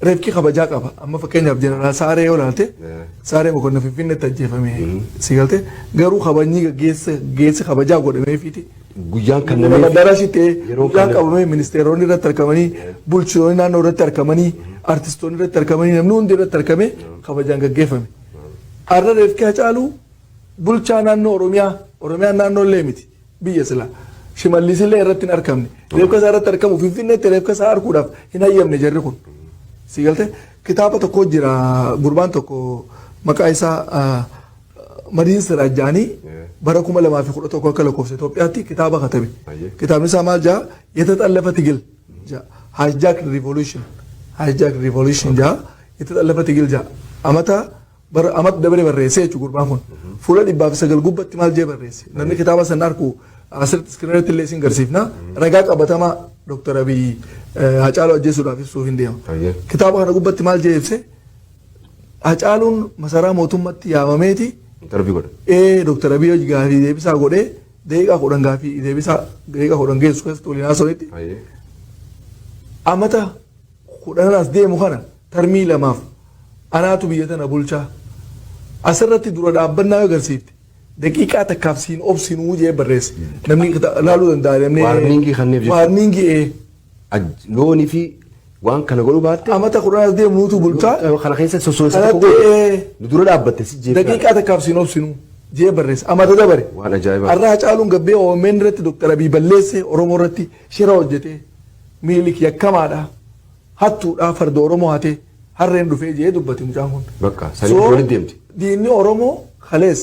Reefki kabajaa qaba. Amma fakkeenyaaf Jeneraal Saaree yoo ilaalte, Saaree Mokonnin Finfinneetti ajjeefame, si galte, garuu kabajni gaggeessa geessi kabajaa godhameefiiti. Guyyaan Nama kennameef darashii ta'ee yeroon guyyaan kenname. Qabamee ministeeronni irratti argamanii, bulchitoonni naannoo irratti argamanii, artistoonni irratti argamanii, namni hundi irratti argamee kabajaan gaggeeffame. Har'a reefki Hacaaluu bulchaa naannoo Oromiyaa, Oromiyaan naannoo illee miti, biyya sila. Shimallis illee irratti hin argamne. Reefka isaa irratti argamu, Finfinneetti reefka isaa arguudhaaf hin hayyamne jarri kun. Si galte, kitaaba tokko jira, gurbaan tokko maqaa isaa Madiin Siraaj jedhanii, bara 2011 akka lakkoofsa Itoophiyaatti kitaaba katabe. Kitaabni isaa maal jedha? የተጠለፈ ትግል jedha. Hijack Revolution. Hijack Revolution jedha. የተጠለፈ ትግል jedha. Amata bara amata dabare barreessee jechuudha gurbaan kun. Fuula 109 gubbatti maal jee barreesse? Namni kitaaba sana arku asirratti iskiriinatti illee isin garsiifna. Ragaa qabatamaa Dr. Abiy Hacaaluu ajjeesuudhaaf ibsuuf hin deema. Kitaaba kana gubbatti maal jee ibse? Hacaaluun masaraa mootummaatti yaamameeti. Interview godhe. Ee, Dr. Abiy hojii gaafii deebisaa godhee, daqiiqaa 10, gaafii deebisaa daqiiqaa 10 geessu keessatti waliin haasawanitti, amata 10 as deemu kana termii lamaaf anaatu biyya tana bulchaa, asirratti dura dhaabbannaa yoo agarsiifte daqiiqaa takkaaf siin obsinuu jee barreesse. Namni laaluu danda'a. Namni Warningii kenneef jechuudha. Warningii, ee. Loonii fi waan kana godhuu baatte. Amata 10 as deemu nuutu bulchaa. Kana keessa sosoosii tokko Kanatti godhe. ee. Nu dura dhaabbatte si jeefna. Daqiiqaa takkaaf siin obsinuu jee barreesse. Amata dabare. Waan ajaa'ibaa. Har'a Hacaaluun gabbee OMN irratti Dr. Abiy balleesse, Oromoo irratti shira hojjete. Miilik yakkamaadha. Hattuudha, farda Oromoo hatee harreen dhufee jee dubbate mucaan kun. Bakka sanii waliin deemti. Diinni Oromoo kalees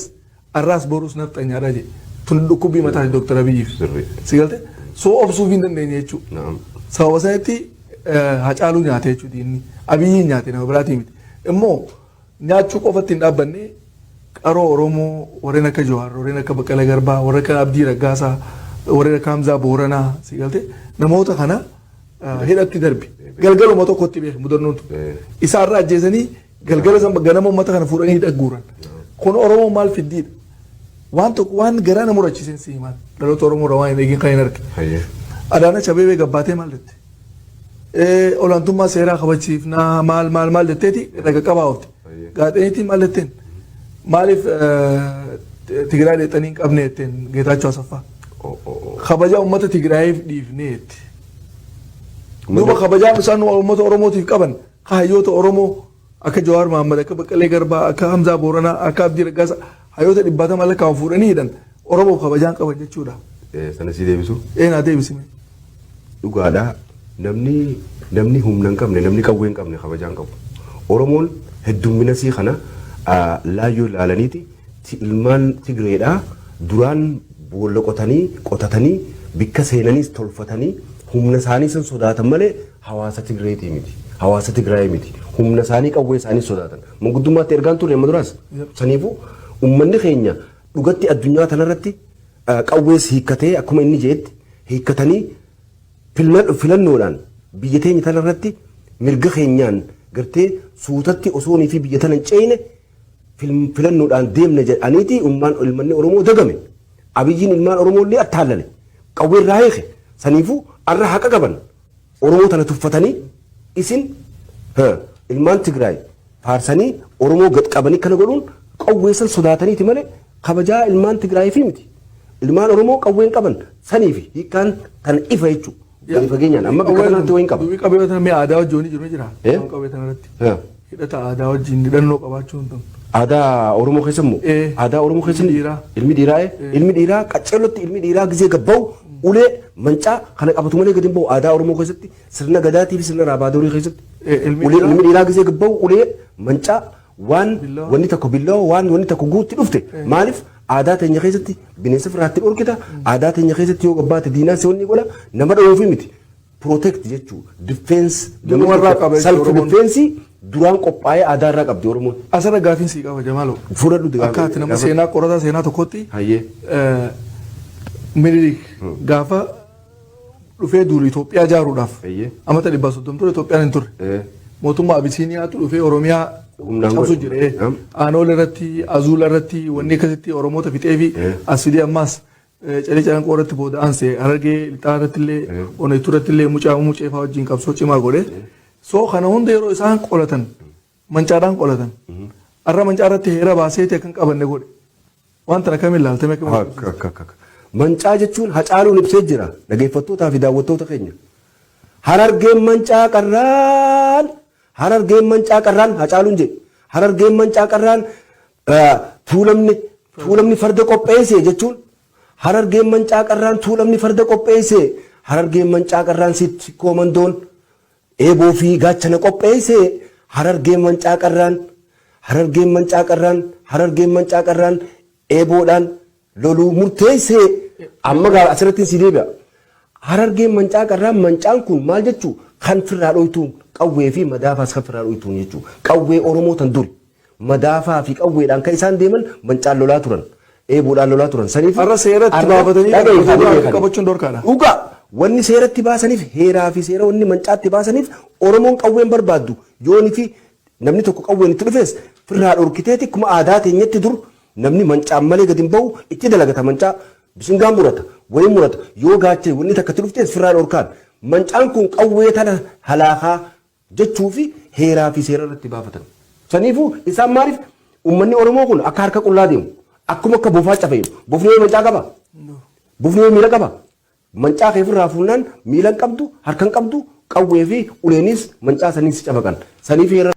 har'aas borus nafxanyaadha jee. Tun dhukkubbii mataa Dr. Abiyyiif. Si galte? So obsuuf hin dandeenye jechuudha. Sababa sanatti Hacaaluu nyaate jechuudha diinni. Abiyyiin nyaate, nama biraatii miti. Immoo nyaachuu qofatti hin dhaabbanne, qaroo Oromoo warreen akka Jawaar, warreen akka Baqqalaa Garbaa, warreen akka Abdii Raggaasaa, warreen akka Hamzaa Booranaa, si galte, namoota kana hidhatti darbe. Galgaluma tokkotti beeku mudannoon tun. Isaarraa ajjeesanii galgala san ganama uummata kana fuudhanii hidha guuran. Kun Oromoo maal fiddiidha? Waan tokko waan garaa nama murachiiseen si himaan. Dhaloota Oromoo irraa waan hin eegin kan hin arge. Adaanach Abeebee gabbaatee maal jette? Olaantummaa seeraa kabachiifnaa maal maal maal jetteeti irra qaqqabaa oofte. Gaazexeenitiin maal jetteen? Maaliif Tigraay dheexanii hin qabne jetteen Geetaachoo Asaffaa. Kabaja uummata Tigraayiif dhiifnee jetti. Duuba kabajaan isaan uummata Oromootiif qaban, hayyoota Oromoo akka Jawaar Mohaammed, akka Baqqalee Garbaa, akka Hamzaa Booranaa, akka Abdii Raggaasaa, hayyoota dhibbaatama lakkaa'u fuudhanii hidhan, Oromoof kabajaan qaban jechuudha. Sana si deebisu. Ee, naa deebisime. Dhugaadha. Namni humna hin qabne, namni qawwee hin qabne kabajaa hin qabu. Oromoon heddummina sii kana laayyoo ilaalaniiti ilmaan Tigreedhaa duraan boolla qotanii qotatanii bikka seenaniis tolfatanii humna isaanii san sodaatan malee hawaasa Tigreetii miti. Hawaasa Tigraayii miti. Humna isaanii, qawwee isaanii sodaatan. Manguddummaatti ergaan turre amma duraas. Saniifuu uummanni keenya dhugatti addunyaa tanarratti qawwees hiikkatee, akkuma inni jeetti hiikkatanii, filannoodhaan biyya teenya tanarratti mirga keenyaan gartee suutatti osoonii fi biyya tana hin ceene filannoodhaan deemna jedhaniiti ummaan ilmanni Oromoo dagame. Abiyyiin ilmaan Oromoo illee attaallale. Qawwee irraa hiike. Saniifuu arra haqa qaban. Oromoo tana tuffatanii isin ilmaan Tigraay faarsanii Oromoo gad qabanii kana godhuun qawwee san sodaataniiti malee kabajaa ilmaan Tigraay fi miti. Ilmaan Oromoo qawween qaban saniifi hiikkaan tan ifa jechuudha. Gadi fageenyaan amma bakka kanatti wayin qaba. Dubbii qabee tana mee aadaa wajjin wani jiru jira. Qabee tana irratti. Hidhata aadaa wajjin hidhannoo qabaachuun tun. Aadaa Oromoo keessa immoo aadaa Oromoo keessa dhiiraa. Ilmi dhiiraa, ilmi dhiiraa qacceellotti ilmi dhiiraa gizee gabba'u ulee mancaa kana qabatu malee gadi hin ba'u aadaa Oromoo keessatti, sirna gadaatii fi sirna raabaadorii keessatti. Ilmi Ulee ilmi dhiiraa gizee gabba'u ulee mancaa waan Billawa. Wanni tokko billawa waan wanni tokko guutti dhufte, maaliif aadaa teenya keessatti bineensa firaatti dhorkita, aadaa teenya keessatti yoo gabbaate diinaan si wanni godha, nama dhawuufi miti, protect jechuu, defense. Durumarraa qaba jechuudha self Oromoon. Defense duraan qophaa'ee aadaa irraa qabdi Oromoon. Asirra gaafiin sii qaba, Jamaaloo. Fudhadhu. Akka ati nama seenaa qorataa seenaa tokkotti Hayyee. Minilik gaafa dhufee duulu Itoophiyaa ijaaruudhaaf amata 130 ture Itoophiyaan hin turre. Mootummaa Abisiiniyaatu dhufee Oromiyaa Humnaan cabsu godhe. jire. Aanool irratti, Azuula irratti wanni akkasitti Oromoota fixee fi as fidee ammaas Calee Calanqoo irratti booda aansee Harargee lixaa irratti illee, Onaytuu irratti illee mucaa muceefaa wajjin qabsoo cimaa godhe. So kana hunda yeroo isaan qolatan mancaadhaan qolatan. Har'a mancaa irratti heera baaseeti akka hin qabanne godhe. Waan tana kamiin ilaaltame akkamiin? Akka, akka, akka, akka. Mancaa jechuun Hacaaluun ibsee jira dhaggeeffattootaa fi daawwattoota keenya. Harargeen mancaa qarraan, Harargeen mancaa qarraan Hacaaluun jedhe. Harargeen mancaa qarraan Tuulamni farda qopheesse jechuun, Harargeen mancaa qarraan Tuulamni farda qopheesse, Harargeen mancaa qarraan sikkoo mandoon eeboo fi gaachana qopheesse, Harargeen mancaa qarraan, Harargeen mancaa qarraan, Harargeen mancaa qarraan eeboodhaan loluu murteesse. Amma gaa asirratti si deebi'a. Harargeen mancaa qarraan, mancaan kun maal jechuu? Kan firraa dhoytuun qawwee fi madaafaas kan firraa dhoytuun jechuu. Qawwee Oromoo tan duri madaafaa fi qawweedhaan kan isaan deeman mancaan lolaa turan. Eeboodhaan lolaa turan. Saniif Har'a seeratti har'a baafatanii dhaga'i, qotee bulaa dhaga'i. qabachuun dhorkaadha. Dhugaa, wanni seeratti baasaniif, heeraa fi seera wanni mancaatti baasaniif, Oromoon qawween barbaaddu yooni fi namni tokko qawween itti dhufes firraa dhorkiteeti. Akkuma aadaa teenyatti dur namni mancaan malee gadi hin bahu, itti dalagata, mancaa bisingaan murata, wayin murata, yoo gaachee wanni takka itti dhuftes firraa dhorkaan. Mancaan kun qawwee tana halaakaa jechuu fi heeraa fi seera irratti baafatan. Saniifuu isaan maaliif uummanni Oromoo kun akka harka qullaa deemu, akkuma akka bofaa cafeenu? Bofni yoo mancaa qaba? Bofni yoo miila qaba? Mancaa kee ofirraa fuunnaan miila hin qabdu, harka hin qabdu, qawwee fi uleenis mancaa saniin si cafaqan. Saniif heera.